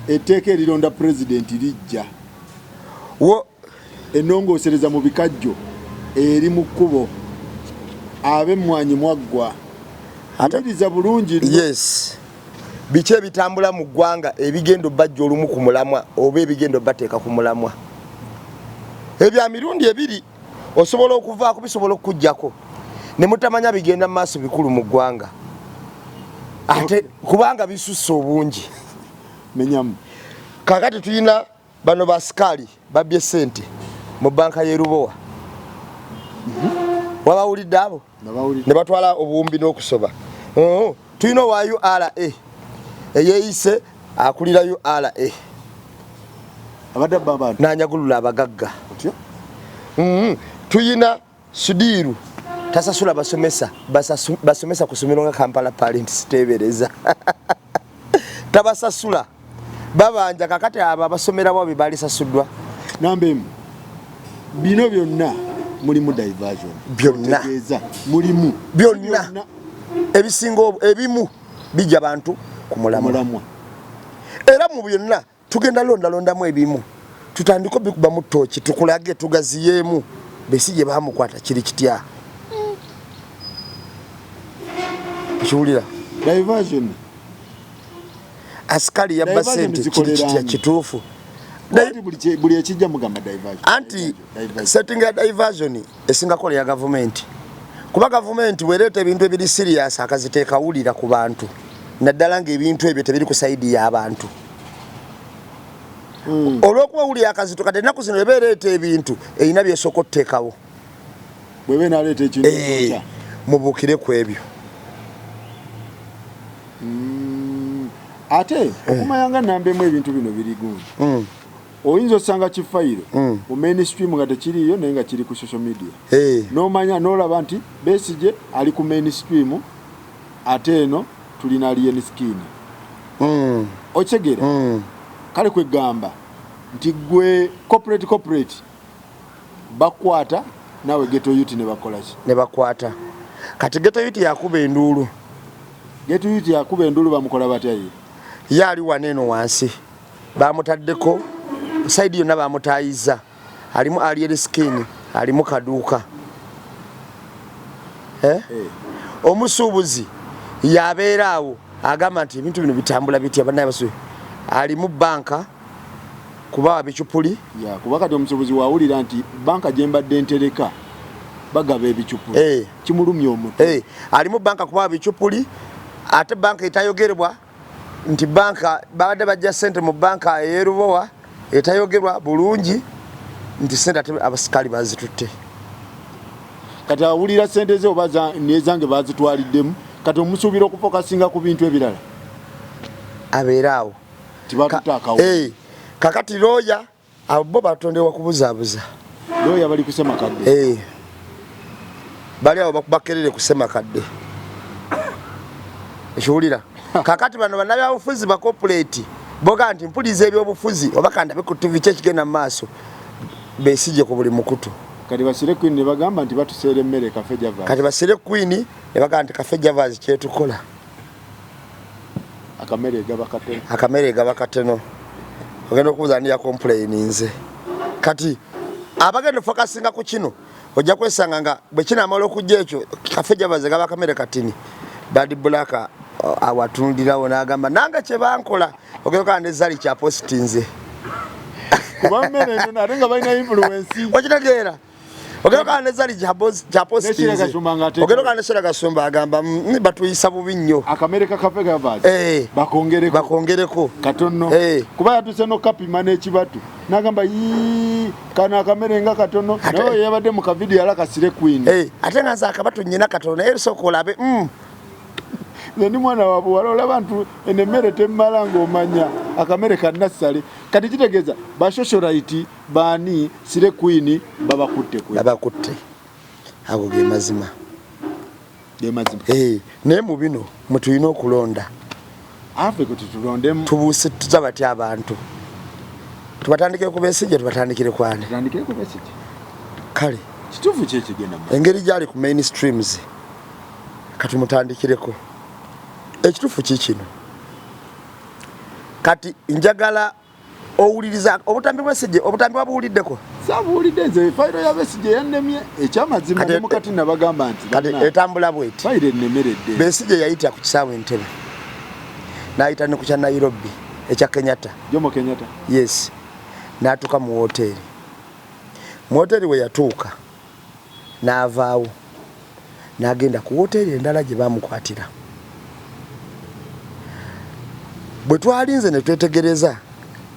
Etteeka erironda pulezidenti lijja. Wo Ennongoosereza mu bikajjo eri mu kkubo. Ab'emmwanyi mwaggwa. Wuliriza bulungi. Yes. Biki ebitambula mu ggwanga ebigenda obajja olumu ku mulamwa oba ebigenda obateeka ku mulamwa? Ebya mirundi ebiri osobola okuvaako, bisobola okukujjako ne mutamanya bigenda mu maaso bikulu mu ggwanga, ate kubanga bisusse obungi. Menyamu. Kakati tulina bano basikaali babbye ssente mu banka y'e Lubowa. Wabawulidde abo? Ne batwala obuwumbi n'okusoba. Tulina owa URA eyeeyise akulira URA abadde abba abantu n'anyagulula abagagga. Tuyina Sudiiru tasasula basomesa, basomesa ku ssomero nga Kampala Parents teebereza tabasasula, babanja. Kakati abo abasomera bo bebalisasuddwa. Namba emu, bino byonna mulimu diversion. Byonna. Otegeeza mulimu byonna ebisinga ebimu bijja bantu ku mulamwa. Mulamwa. Era mu byonna tugenda londalondamu ebimu, tutandike obikubamu ttooki, tukulage tugaziyeemu. Besigye bamukwata kiri kitya? Okiwulira? Diversion. Asikali yabba Diversion sente kiri zikolera kitya? ani? Kituufu. Kati buli ekijja mugamba diversion. Anti Diversion. Setting ya diversion esinga kola ya gavumenti, kuba gavumenti bwereeta ebintu ebiri serious akaziteekawulira ku bantu, naddala ng'ebintu ebyo tebiri ku side y'abantu. Olw'okuba owulira akazito, kati ennaku zino eba ereeta ebintu erina byesooka otuteekawo. Bweba enaleeta ekintu ekyokya. Mubuukire ku ebyo. Ate okumanya nga namba emu ebintu bino biri gundi, oyinza osanga kifayiro mu mainstream nga tekiriiyo, naye nga kiri ku social media. N'omanya n'olaba nti Besigye ali ku mainstream, ate eno tulina Alien Skin. Okitegeera? Kale kwegamba nti gwe corporate bakwata naawe ghetto youth ne bakola ki? Ne bakwata. Kati ghetto youth yakuba enduulu. Ghetto youth yakuba enduulu, bamukola batya ye? Ye ali wano eno wansi, bamutaddeko side yonna, bamutayiza, alimu Alien Skin, alimu kaduuka. Eh? Eh. Omusuubuzi yabeera awo agamba nti ebintu bino bitambula bitya bannaye basuubi, alimu banka kubawa bicupuli. Ya, kuba kati omusuubuzi wawulira nti banka gye mbadde ntereka bagaba ebicupuli, kimulumya omutwe. Alimu banka kubawa bicupuli, ate banka etayogerebwa nti banka babadde bajja sente mu banka ey'erubowa etayogerwa bulungi nti sente ate abasikaali bazitutte. Kati awulira sente ze oba nezange bazitwaliddemu, kati omusuubira okufokasinga ku bintu ebirala. Abeere awo. Tibatutte akawo. Kakati looya abo bo batondebwa kubuzaabuza. Looya bali kusema kadde. Bali awo bakerere kusema kadde, ekiwulira? Kakati bano bannabyabufuzi ba corporate boga nti mpuliza ebyobufuzi oba kandabe ku TV ki ekigenda mu maaso, Besigye ku buli mukutu. Kati basire Queen ne bagamba nti batuseera emmere Cafe Javas. Kati basire Queen ne bagamba nti Cafe Javas kyetukola. Akamere egaba katono. Akamere egaba katono, ogenda okubuuza ani yakomplaininze. Kati abagenda fokasinga ku kino, ojja kwesanga nga bwe kinaamala okujja ekyo Cafe Javas egaba akamere katini, Bad Black awatundirawo n'agamba nange kye bankola, ogenda okaba ne Zali kyapositinze. Kuba mmere eno ate nga balina influence. Okitegeera? Ogenda okaba ne Zali kyapositinze. Ne Sheila Gashumba ng'ateeka- Ogenda okaba ne Sheila Gashumba agamba, batuyisa bubi nnyo." Akamere ka Cafe Javas bakongereko. Bakongereko. Katono. Kuba yatuse n'okapima n'ekibatu n'agamba, "Yii, kano akamere nga katono." Naye oyo yabadde mu kavidiyo yala kasire Queen. Ate nga nze akabatu nnyina katono, naye sooka olabe. Nze ndi mwana wa buwala, olaba ntu eno emmere temmala, ng'omanya akamere kannassale. Kati kitegeeza basocialite baani sire Queen babakutte kwe. Babakutte, ago ge mazima. Ge mazima. Naye mu bino mwe tulina okulonda. Africa tutulondemu. Tubuuse tuza batya abantu? Tubatandikire ku Besigye, tubatandikire kwani? Tutandikire ku Besigye. Kale. Kituufu ki ekigenda mu Engeri gyali ku main streams, katumutandikireko. Ekituufu ki kino? Kati njagala owuliriza obutambi bwesije, obutambi wabuwuliddeko? Sabuwulidde nze. Fayiro ya Besigye yannemye ekyamazima. Ne mukati nabagamba nti kati etambula bweti. Fayiro ennemeredde. Besigye yayita ku kisaawe Entebe, n'ayita ne ku kya Nairobi ekya Kenyatta. Jomo Kenyatta. Yes, n'atuuka mu woteeri. Mu woteeri we yatuuka, n'avaawo n'agenda ku woteeri endala gye bamukwatira. Bwe twalinze ne twetegereza,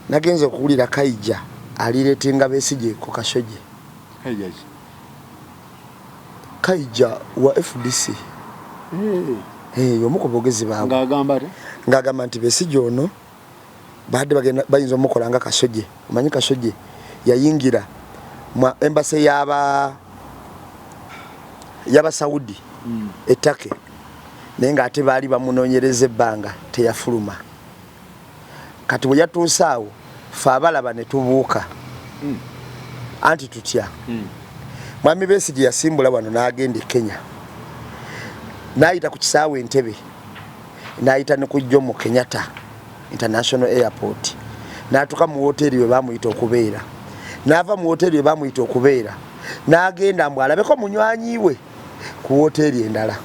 nagenza okuwulira Kaija alireetinga Besigye ku Khashoggi. Kaija ki? Kaija wa FDC. Hey. Omu ku boogezi baabwe. Ng'agamba ate? Ng'agamba nti Besigye ono badde bagenda bayinza omukola nga Khashoggi. Omanyi Khashoggi yayingira mu embassy y'aba Saudi e Turkey, naye ng'ate baali bamunoonyereza ebbanga, teyafuluma. Kati bwe yatuuse awo, fe abalaba ne tubuuka anti tutya. Mwami Besigye yasimbula wano n'agenda e Kenya, n'ayita ku kisaawe Entebe, n'ayita ne ku Jomo Kenyatta International Airport, n'atuuka mu woteeri we bamuyita okubeera. N'ava mu woteeri we bamuyita okubeera, n'agenda mbu alabeko munywanyi we ku woteeri endala.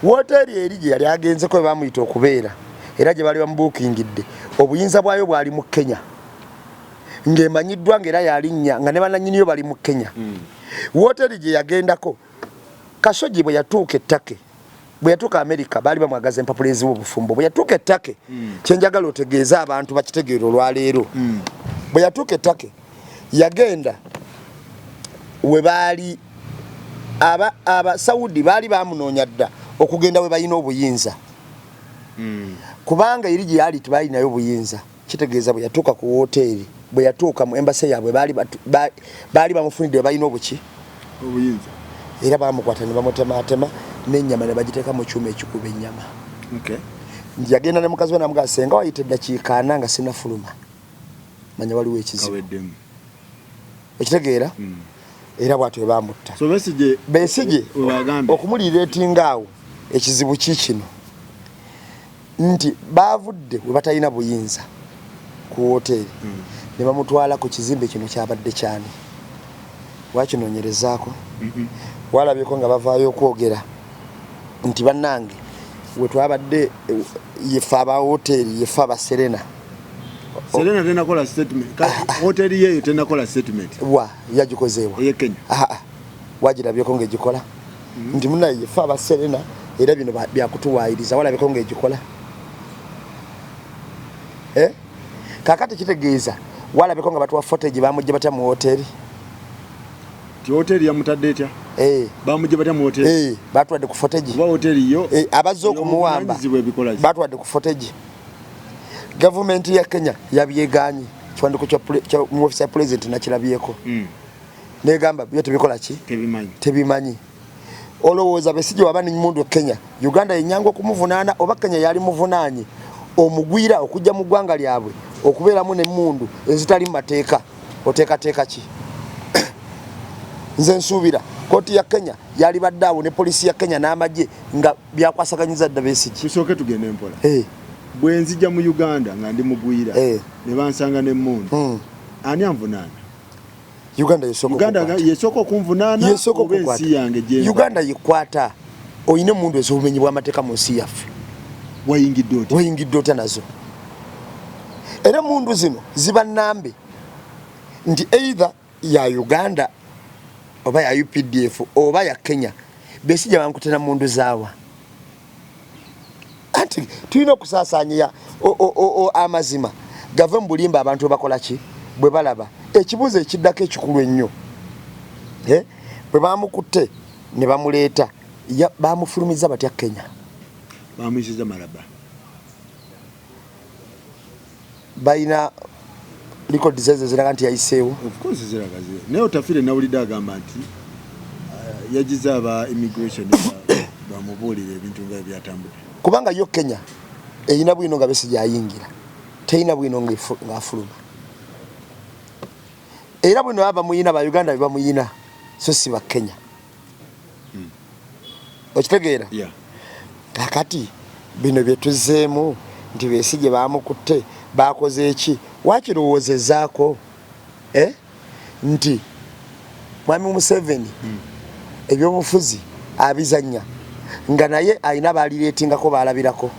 Woteeri eri gye yali agenzeko we bamuyita okubeera era gye baali bamubuukingidde, obuyinza bwayo bwali mu Kenya, ng'emanyiddwa ng'era yalinnya nga ne bananyiniyo bali mu Kenya. Woteeri gye yagendako, Khashoggi bwe yatuuka e Turkey, bwe yatuuka America, baali bamwagaza empapula eziwa obufumbo. Bwe yatuuka e Turkey, kyenjagala otegeeze abantu bakitegeera olwaleero, bwe yatuuka e Turkey yagenda we baali aba Saudi baali bamunoonya dda okugenda we balina obuyinza, kubanga eri gye yali tebalinayo obuyinza. Kitegeeza bwe yatuuka ku woteeri, bwe yatuuka mu embassy yaabwe, baali bamufunidde we balina obuki? Obuyinza. Era bamukwata ne bamutematema n'ennyama ne bagiteeka mu kyuma ekikuba ennyama. Nti yagenda ne mukazi we namugamba, "Senga wayita eddakiika 40 nga sinafuluma, manya waliwo ekizibu." Kaweddemu. Okitegeera? Era bwatyo bwe bamutta. So Besigye Besigye webagambye okumulireetinga awo, ekizibu ki kino nti bavudde we batalina buyinza ku woteeri ne bamutwala ku kizimbe kino kyabadde kyani. Wakinoonyerezaako? Walabyeko nga bavaayo okwogera nti bannange we twabadde, yefe aba woteeri, yefe aba Serena? Serena tenakola statement. Hoteli yeyo tenakola statement. Wa yagikozeewa? Eye Kenya. Ah, wagirabyeko ng'egikola nti munaye yefe aba Serena era bino byakutuwaayiriza? Walabyeko ng'egikola? Eh? Kakati kitegeeza walabeko nga batuwa footage bamugye batya mu woteeri? Ti hoteli yamutadde etya? Eh, Bamugye batya mu hoteli? Eh, batwadde ku footage. Kuba hoteli yo Eh, abazze okumuwamba y'obuvunanyizibwa ebikola ki? Batwadde ku footage. Gavumenti ya Kenya yabyeganye. Kiwandiiko kya mu ofisi ya president nakirabyeko, negamba byo tebikola ki? Tebimanyi. Tebimanyi. Olowooza Besigye waba nemundu e Kenya, Uganda yenyanga okumuvunaana oba Kenya yali muvunaanye omugwira okujja mu ggwanga lyabwe okubeeramu nemundu ezitali mu mateeka? Oteekateeka ki? Nze nsuubira kooti ya Kenya yalibadde awo ne poliisi ya Kenya n'amagye nga byakwasaganyiza dda Besigye. Tusooke tugende mpola. Eh, Bwe nzija mu Uganda nga ndi mugwira ne bansanga n'emmundu, ani anvunaana? Uganda yesooka Uganda okukwata. Yesooka okunvunaana Yesooka oba okukwata. ensi yange gyenva? Uganda yekwata. Oyina emundu ez'obumenyi bw'amateeka mu nsi yaffe. Wayingidde otya? Wayingidde otya nazo? Era emundu zino ziba nambe nti either ya Uganda oba ya UPDF oba ya Kenya. Besigye bankutera mundu zaawa? Anti tulina okusaasaanya amazima gave mu bulimba abantu bwe bakola ki, bwe balaba. Ekibuuzo ekiddako ekikulu ennyo, eh, bwe bamukutte ne bamuleeta, bamufulumiza batya Kenya? Bamuyisiza Malaba. Balina records ezo ziraga nti yayiseewo? Of course ziraga naye Otafire nawulidde agamba nti yagize aba immigration bamubuulire ebintu nga ebyatambudde. Kubanga yo Kenya erina bwino nga Besigye ayingira, terina bwino ng'afuluma. Era bwino baba bamuyina ba Uganda be bamuyina, so si ba Kenya. Okitegeera? Yeah. Kakati bino bye tuzzeemu nti Besigye bamukutte. Bakoze eki? Wakirowoozezaako nti Mwami Museveni ebyobufuzi abizanya nga naye alina balireetingako balabirako.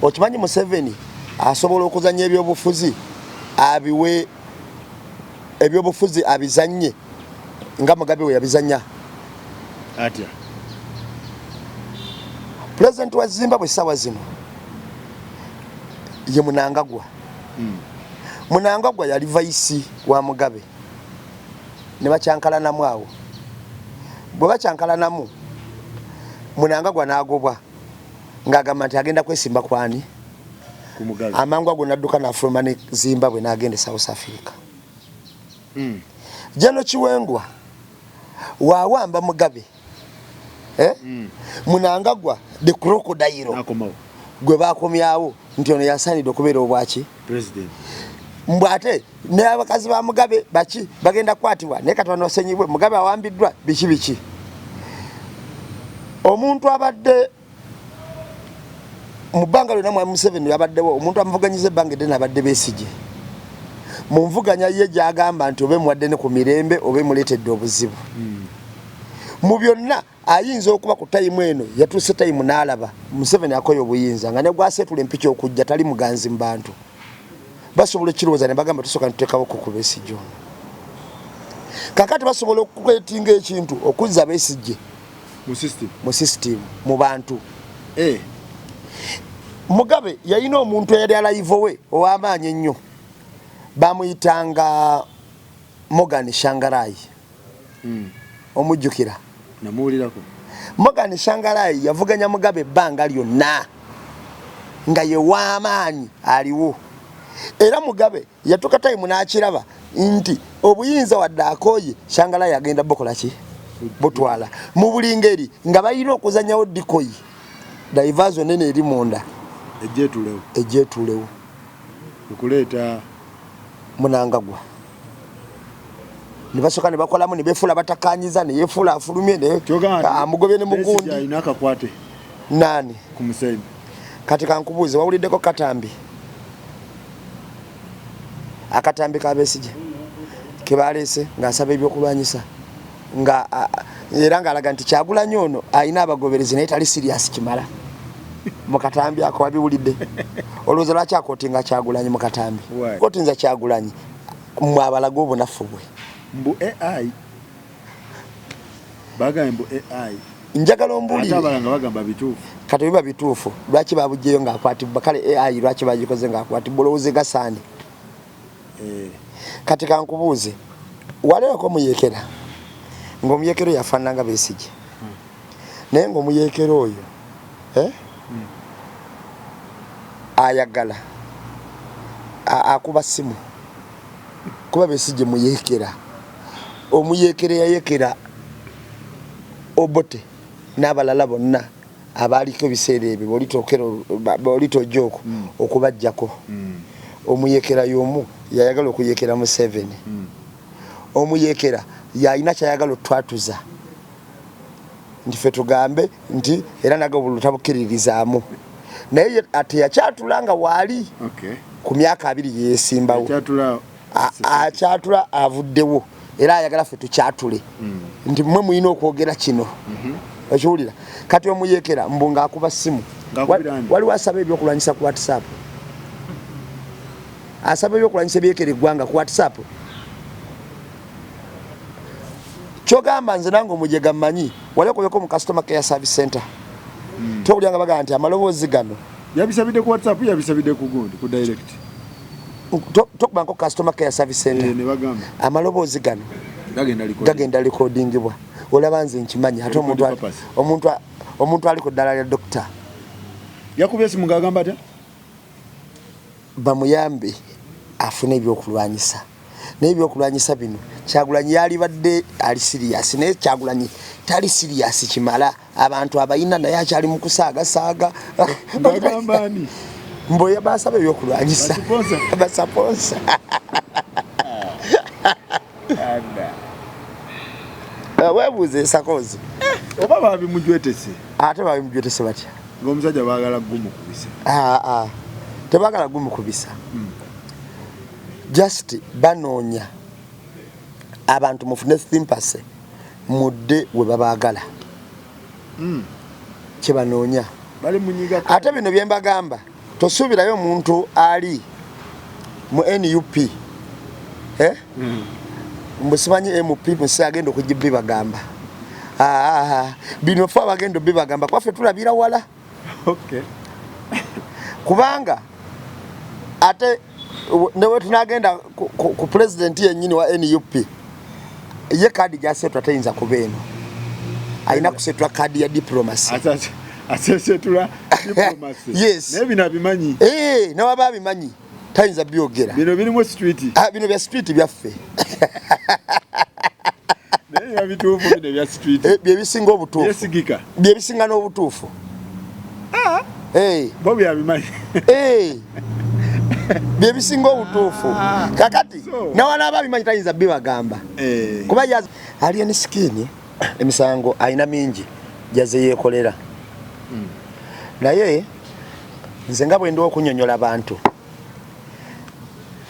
Okimanyi Museveni asobola okuzanya ebyobufuzi, abiwe ebyobufuzi abizanye nga Mugabe we yabizanya. Atya? Pulezidenti wa Zimbabwe essaawa zino ye Mnangagwa. Mnangagwa yali vice wa Mugabe ne bakyankalanamu awo. Bwe bakyankalanamu, Mnangagwa n'agobwa ng'agamba nti agenda kwesimba kwani. Ku Mugabe. Amangu ago n'adduka n'afuluma ne Zimbabwe n'agenda e South Africa. General Chiwenga wawamba Mugabe, eh? Mnangagwa the crocodile N'akomawo. Gwe bakomyawo nti ono yasaanidde okubeera obwaki? President. Mbw ate n'abakazi ba Mugabe baki bagenda kukwatibwa, naye kati banosenyibwe Mugabe awambiddwa biki biki. Omuntu abadde mu bbanga lyonna Mwami Museveni yabaddewo, omuntu amuvuganyiza ebbanga eddene abadde Besigye. Mu nvuganya ye gy'agamba nti oba emuwadde ne ku mirembe oba emuleetedde obuzibu. Mu byonna ayinza okuba ku time eno yatuuse time n'alaba Museveni akoye obuyinza nga ne gwaseetula empiki okujja tali muganzi mu bantu. Basobola okukirowooza ne bagamba tusooka nituteekawo ko ku Besigye ono. Kakati basobola okukwetinga ekintu okuzza Besigye mu system, mu system, mu bantu. Mugabe yalina omuntu eyali alive we ow'amaanyi ennyo, bamuyitanga Morgan Tsvangirai. Omujjukira? Namuwulirako. Morgan Tsvangirai yavuganya Mugabe ebbanga lyonna nga ye w'amaanyi aliwo, era Mugabe yatuuka time n'akiraba nti obuyinza wadde akooye, Tsvangirai agenda bukola ki? Butwala. Mu buli ngeri nga balina okuzanyawo decoy, diversion nene eri munda. Ejjeetuulewo. Ejjeetuulewo. Okuleeta Mnangagwa. Ne basooka ne bakolamu ne beefuula batakanyiza, ne yeefuula afulumye ne Kyogamba nti amugobye ne Besigye mugundi. Alina akakwate Nani? ku Museveni. Kati kankubuuze, wawuliddeko katambi? Akatambi ka Besigye ke baleese ng'asaba ebyokulwanyisa, nga era ng'alaga nti Kyagulanyi ono alina abagoberezi naye tali serious kimala. Mu katambi ako wabiwulidde? Olowooza lwaki akootinga Kyagulanyi mu katambi? Why? Kootinza Kyagulanyi mwe abalaga obunafu bwe. Mbu AI, bagambye mbu AI. Njagala ombuulire. Ate abalala nga bagamba bituufu. Kati biba bituufu, lwaki babuggyeyo ng'akwatibwa? Kale AI lwaki bagikoze ng'akwatibwa? Olowooza egasaani? Kati kankubuuze, waleeko omuyekera ng'omuyekera oyo afaanana nga Besigye, naye ng'omuyekera oyo ayagala akuba simu kuba Besigye muyekera. Omuyekera eyayekera Obote n'abalala bonna abaaliko ebiseera ebyo bolitoojja okwo okubajjako. Omuyekera y'omu yayagala okuyekera Museveni. Omuyekera yalina kyayagala otwatuza nti ffe tugambe nti era naga obululu tabukkiririzaamu, naye ye ate yakyatula nga waali ku myaka 20 yeesimbawo. Akyatula avuddewo era ayagala ffe tukyatule nti mmwe mulina okwogera kino. Okiwulira? Kati omuyekera mbu ng'akuba ssimu. Ng'akubira ani? Waliwo asaba ebyokulwanyisa ku WhatsApp, asaba ebyokulwanyisa ebyekera eggwanga ku WhatsApp. Kyogamba nze nange omujega mmanyi wali okubeko mu customer care service center, towulira nga bagamba nti amaloboozi gano Yabisabidde ku WhatsApp, yabisabidde ku gundi, ku direct. Tokubanko customer care service center. Ne bagamba amaloboozi gano gagenda recording. Gagenda recordingibwa. Olaba nze nkimanyi ate Record purpose. omuntu ali ku ddala lya doctor. Yakubye esimu ng'agamba atya? Bamuyambe afune ebyokulwanyisa, naye ebyokulwanyisa bino Kyagulanyi yalibadde ali serious, naye Kyagulanyi tali serious kimala. Abantu abayina naye akyali mu kusaagasaaga. Ng'agamba ani? Mboya basaba ebyokulwanyisa. Basiponsa. Basaponsa. Weebuuze ensakozi. Oba babimujwetese? Ate babimujwetese batya? Ng'omusajja baagala gumukubisa. Tebagala gumukubisa. Just banoonya abantu mufune sympathy, mudde we babaagala. Kyebanoonya. Bali munyiga. Ate bino byembagamba, tosuubirayo omuntu ali mu NUP, eh? Mbu simanyi MP musi agenda okugibibagamba. Ah, bino fe abagenda obibagamba, kwaffe tulabira wala. Kubanga ate newe tunagenda ku pulezidenti yennyini wa NUP, ye kaadi gyasetwa teyinza kuba eno, alina kusetwa kaadi ya diplomacy. Asesetula diplomacy. Yes. Naye bino abimanyi. Eh, newaba abimanyi tayinza byogera. Bino birimu street. Ah, bino bya street byaffe. Naye biba bituufu bino ebya street? Eh, byebisinga obutuufu. Byesigika. Byebisinga n'obutuufu. Eh. Bo byabimanyi. Eh. Byebisinga obutuufu. Kakati nawanaaba abimanyi tayinza bibagamba. Kuba Alien Skin emisango alina mingi jaze yeekolera. Naye nze nga bwe ndi okunyonyola abantu,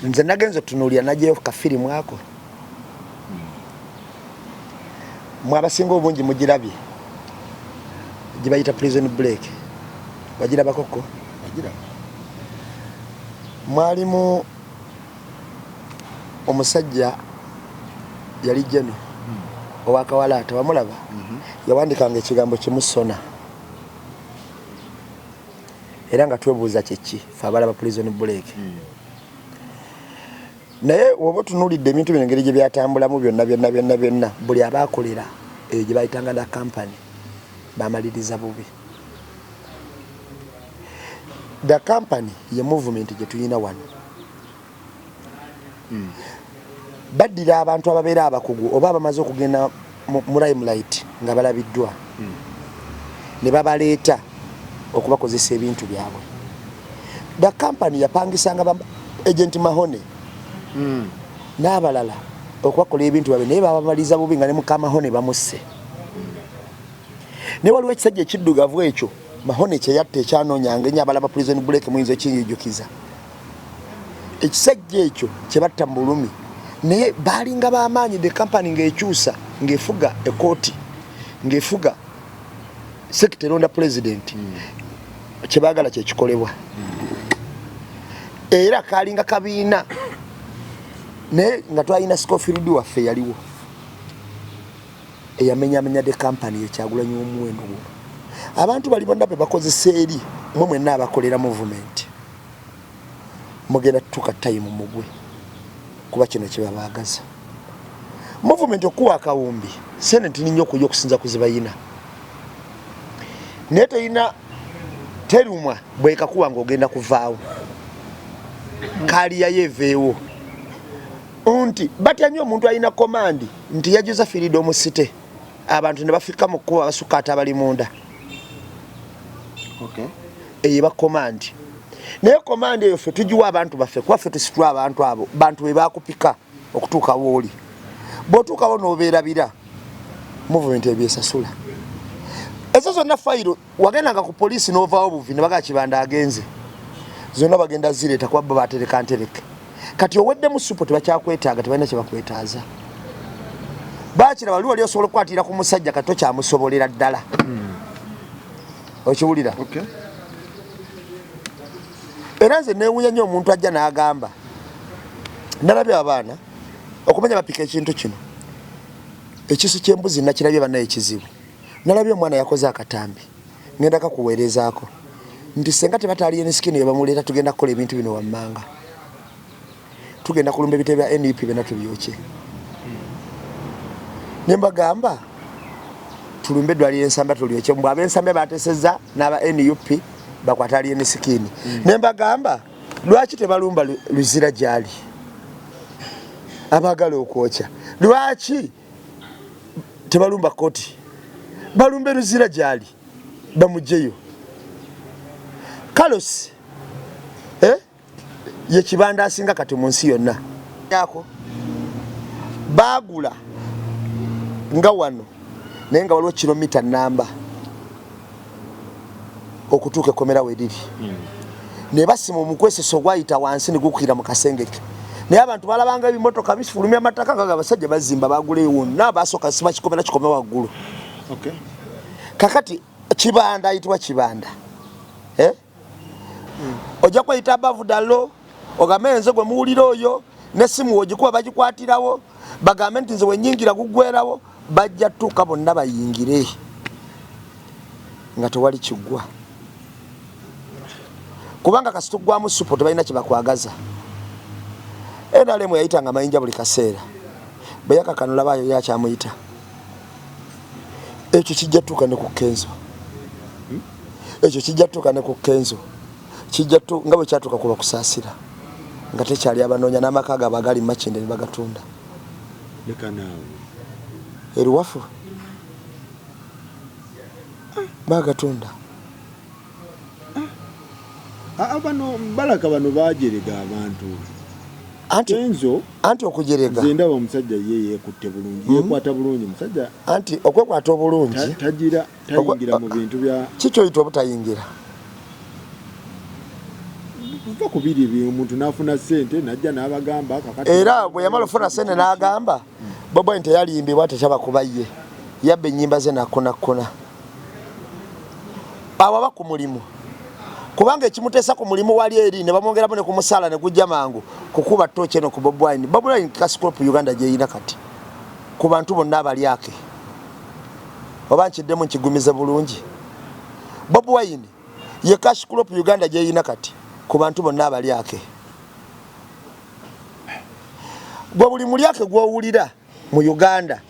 nze nagenze otunuulira najeyo kafirimu ako, mwe abasinga obungi mugirabye, gye bayita Prison Break. Wagirabakoko? Mwalimu omusajja yali jeno owakawalaata, wamulaba? Yawandikanga ekigambo kimu, "Sona", era nga twebuuza kyeki fe abalaba Prison Break. Naye woba otunuulidde ebintu bino, engeri gye byatambulamu byonna byonna byonna byonna, buli abakolera eyo gye bayitanga na company bamaliriza bubi. The company ye movement gye tuyina wano. Baddira abantu ababeera abakugu oba abamaze okugenda mu limelight nga balabiddwa, ne babaleeta okubakozesa ebintu byabwe. The company yapangisanga ba Agent Mahone n'abalala okubakola ebintu byabwe, naye babamaliza bubi nga ne mukamahone bamusse. Naye waliwo ekisajja ekiddugavu ekyo Mahone kyeyatta, ekyanoonyanga ennyo. Abalaba Prison Break muyinza ekinyijukiza ekisajja ekyo kyebatta mu bulumi, naye balinga bamaanyi. The company ng'ekyusa, ng'efuga ekooti, ng'efuga sector eronda president, kyebaagala kyekikolebwa. Era kalinga kabiina, naye nga twalina Scofield waffe yaliwo eyamenyamenya the company ekyagulanyi omuwendo guno. Abantu bali bonna be bakozesa eri mwe mwenna abakolera movement, mugenda tutuuka time mugwe, kuba kino kyebabaagaza. Movement okuwa akawumbi sente ntini nnyo okuja okusinza kuzibayina, naye teyina terumwa bwekakuwa ngaogenda kuvaawo kaaliyayo eveewo nti batya nnyo omuntu alina command nti yajuza freedom city, abantu ne bafika mu kkuba basukka ate abali munda. Eyo eba command, naye command eyo ffe tugiwa abantu baffe, kuba ffe tusitula abantu abo. Bantu be bakupika okutuuka wooli, bw'otuukawo n'obeerabira, movement ebyesasula ezo zonna. Fayiro wagendanga ku poliisi n'ovaawo buvi ne bagaa Kibanda agenze, zonna bagenda zireeta kuba bo batereka ntereke. Kati oweddemu supo, tebakyakwetaaga, tebalina kyebakwetaaza. Bakira bali wali osobola okukwatira ku musajja, kati tokyamusobolera ddala. Okiwulira? Okay. Era nze newunya nnyo omuntu ajja n'agamba nalabye abaana okumanya bapika ekintu kino, ekisu ky'embuzi. Nakirabye bannaye ekizibu, nalabye omwana yakoze akatambi, ngenda kakuweerezaako nti senga tebata Alien Skin bebamuleeta, tugenda kukola ebintu bino wammanga, tugenda kulumba ebitebe bya NUP byonna tubyokye. Ne mbagamba tulumbe eddwaliro Ensambya tulyokye, mbw ab'Ensambya bateseza n'aba NUP bakwata Alien Skin. Ne mbagamba lwaki tebalumba Luzira gyali abaagala okwokya? Lwaki tebalumba koti? Balumbe Luzira gyali bamugyeyo. Carlos, eh? Ye Kibanda asinga kati mu nsi yonna ako baagula nga wano, naye nga waliwo kilomita namba okutuuka ekomera we riri. Ne basima omukweseso ogwayita wansi ne gukira mu kasenge ke. Naye abantu balabanga ebimotoka bifulumya amataka nga abasajja bazimba baguleyo wonna, basooka siba kikomera kikome waggulu. Kakati Kibanda ayitibwa Kibanda, eh? Ojja kweyita above the law, ogambe nze gwe muwulira oyo, n'essimu wogikuba bagikwatirawo, bagambe nti nze wenyingira guggwerawo. Bajja tuuka bonna bayingire nga tewali kiggwa, kubanga kasita oggwamu supu tebalina kyebakwagaza. NRM yayitanga amayinja buli kaseera, bwe yakakanula baayo yakyamuyita. Ekyo kijja tuuka ne ku Kenzo, ekyo kijja tuuka ne ku Kenzo, kijja tu nga bwe kyatuuka ku Bakusaasira nga tekyali abanoonya n'amaka gaabwe agali mu Makindye ne bagatunda. Leka naawe. Eruwafu bagatunda. Aa, bano balaka bano bajerega abantu. Anti Kenzo. Anti okujerega Nze ndaba omusajja ye yeekutte bulungi, yeekwata bulungi musajja. Anti okwekwata obulungi Tagira tayingira mu bintu bya Kikyoyita obutayingira? Kuva ku biri bi omuntu n'afuna ssente n'ajja n'abagamba kakati. Era bwe yamala okufuna ssente n'agamba Bobi Wine teyalimbibwa, tekyabakuba, ye yabba ennyimba ze nakkonakkona. Awo aba ku mulimu, kubanga ekimuteesa ku mulimu wali eri ne bamwongeramu ne ku musaala ne gujja mangu kukuba ttooki eno ku Bobi Wine. Bobi Wine cash crop Uganda gy'erina kati ku bantu bonna abalyake. Oba nkiddemu nkigumize bulungi, Bobi Wine ye cash crop Uganda gy'erina kati ku bantu bonna abalyake. Gwe buli mulyake gw'owulira mu Uganda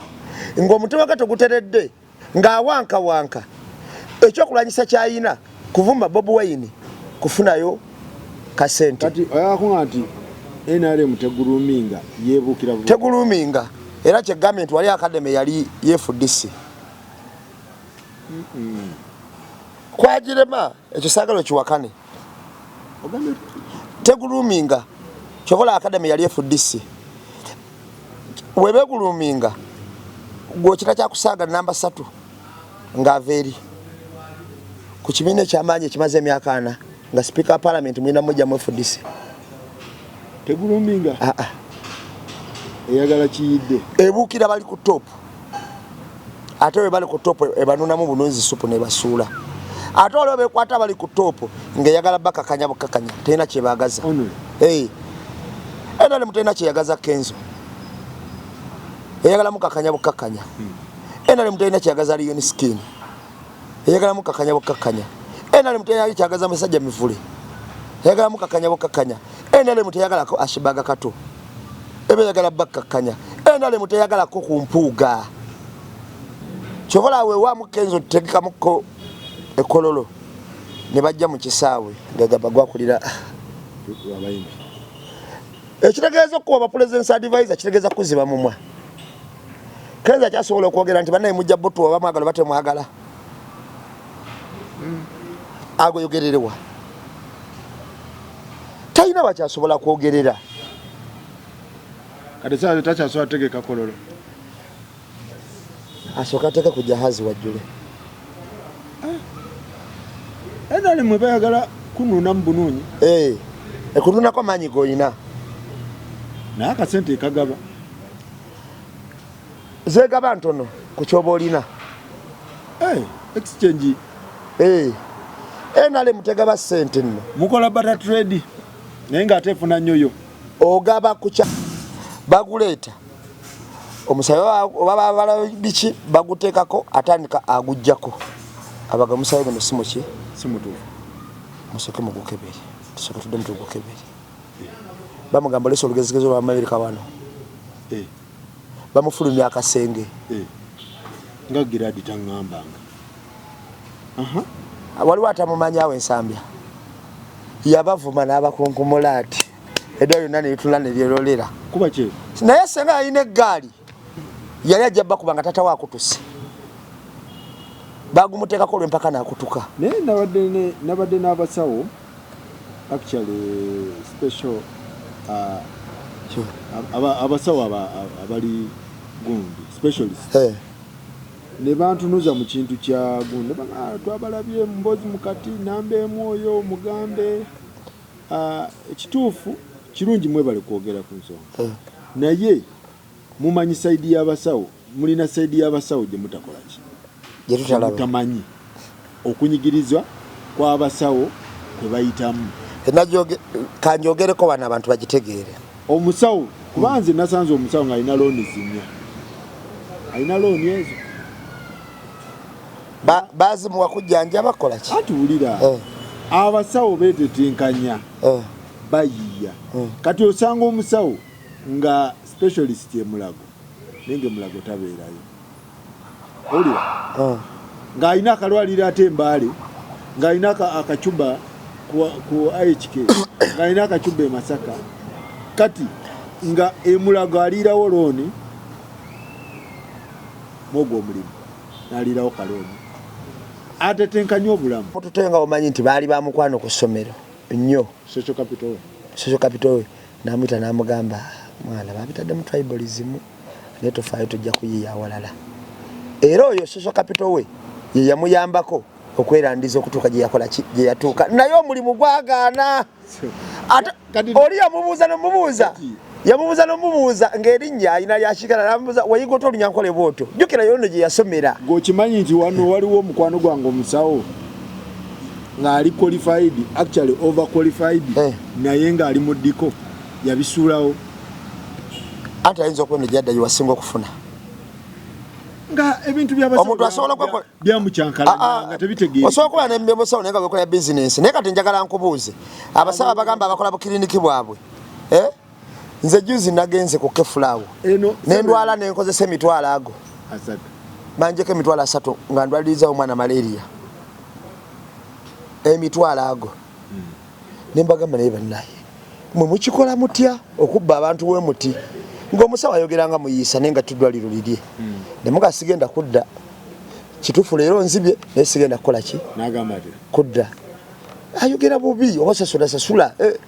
ng'omutima gwe teguteredde, ng'awankawanka, ekyokulwanyisa kyayina kuvuma Bobi Wine kufunayo kasente. Kati oyagala nti NRM teguluminga, yeebuukira bulungi. Teguluminga, era kyegambye nti wali academy yali FDC kwagirema. Ekyo saagala okiwakane. Ogambye Teguluminga, kyovola academy yali FDC. Webeguluminga gwokita kyakusaaga namba 3 ng'ava eri ku kibiina ekyamaanyi ekimaze emyaka 40 nga sipiika wa parliament mulina mujjamu FDC. Teguluminga. Ah, ah. Eyagala kiyidde. Ebuukira bali ku top, ate we bali ku top ebanunamu bununzi supu nebasuula. Ate waliwo bekwata bali ku top ng'eyagala bakakanya bukakanya, terina kyebagaza. Only. Hey. NRM terina kyeyagaza Kenzo, eyagala mukakanya bukakanya. NRM terina kyeyagaza Alien Skin, eyagala mukakanya bukakanya. NRM terina kyeyagaza musajja Mivule, eyagala mukakanya bukakanya. NRM teyagalako Ashibaga Kato, eba eyagala bakakanya. NRM teyagalako ku Mpuuga. Kyobola weewaamu Kenzo tutegekamuko ekololo ne bajja mu kisaawe ngagamba gwakulira abayimbi. Ekitegeeza okuba ba president's advisor kitegeeza kuziba mumwa. Kenzo akyasobola okwogera nti bannaye mujja butuwa oba mwagala oba temwagala. Ago yogererewa, talina wakyasobola kwogerera. Kati saa takyasobola tegeka kololo. Asooka ateeke ku jahazi wajjule. NRM bayagala kunuunamu bunuunyi. Eh, ekununako maanyi goyina. Naye akasente ekagaba. Zegaba ntono ku kyoba olina. Eh, exchange. Eh, NRM tegaba ssente nno. Mukola barter trade naye ng'ate efuna nnyo yo. Ogaba kukya baguleeta omusayi oba babala biki baguteekako, atandika aguggyako abaga omusayi guno si muki. Si mutuufu. Musooke mugukebere, tusooke tuddemu tugukebere. Bamugamba olesa olugezigezi olwamamerika wano. Bamufulumya akasenge. Nga giradi taŋŋambanga. Waliwo atamumanyi awo Ensambya, yabavuma n'abakunkumula ati eddwa lyonna neritula neryerolera. Kuba ki? Naye senga yalina eggaali yali ajja bakuba nga tata we akutuse, bagumuteekako olw'empaka n'akutuka. Naye nabadde n'abasawo, actually special abasawo abali gundi specialist. Ne bantunuza mu kintu kya gundi ne baga, "Ah, twabalabye mboozi mukati namba emu oyo mugambe." Ekituufu kirungi mwebale kwogera ku nsonga, naye mumanyi side y'abasawo, mulina side y'abasawo gye mutakola ki, gye tutalaba, mutamanyi okunyigirizwa kw'abasawo kwe bayitamu. Kanjogereko wano abantu bagitegeere. Omusawo, kuba nze nasanze omusawo ng'alina looni zinnya, alina looni ezo. Bazimuwa kujjanjaba kola ki? Anti wulira, abasawo beetetenkanya, bayiiya. Kati osanga omusawo nga specialist emulago, naye nga emulago tabeerayo, owulira, ng'alina akalwaliro ate embaale, ng'alina akacuba ku IHK, ng'alina akacuba e Masaka, kati nga emulago aliirawo looni mwogwo omulimu, n'aliirawo kalooni, atetenkanya obulamu. Mutute nga omanyi nti baali bamukwano ku ssomero nnyo. Social capital we. Social capital we namuyita namugamba, "Mwana, babitaddemu tribalism, naye tofaayo, tujja kuyiiya awalala." Era oyo social capital we ye yamuyambako okwerandiza okutuuka gye yakola ki, gye yatuuka, naye omulimu gwagaana. Ate oli yamubuuza nomubuuza, yamubuuza nomubuuza ng'erinnya alina lyakigala, namubuuza, "Wayiga ota olunyankole bwotyo?" Jjukira yono gye yasomera. Gweokimanyi nti wano waliwo omukwano gwange omusawo ng'ali qualified, actually over qualified, naye ng'ali mu ddiko, yabisuulawo. Anti ayinza okuba eno gyadda gyewasinga okufuna. Nga ebintu Omuntu asobola byamukyankalanya, nga tebitegeera. Osobola okuba nemusawo naye nga wekola bizinensi. Naye kati njagala nkubuuze, abasawo abagamba abakola bukiriniki bwabwe, eh? Nze juzi nagenze ku kefulaawo eno nendwala, nenkozesa emitwalo ago 30. Banjeko emitwalo 30 nga ndwaliriza omwana malaria, emitwalo ago. Nembagamba, "Naye bannaye, mwe mukikola mutya okubba abantu we muti?" Ng'omusawo ayogera nga muyiisa, naye nga tuddwaliro lirye. Nemuga, "Sigenda kudda. Kituufu leero nzibye, naye sigenda kukola ki?" N'agamba ati Kudda. Ayogera bubi, oba sasula sasula, eh.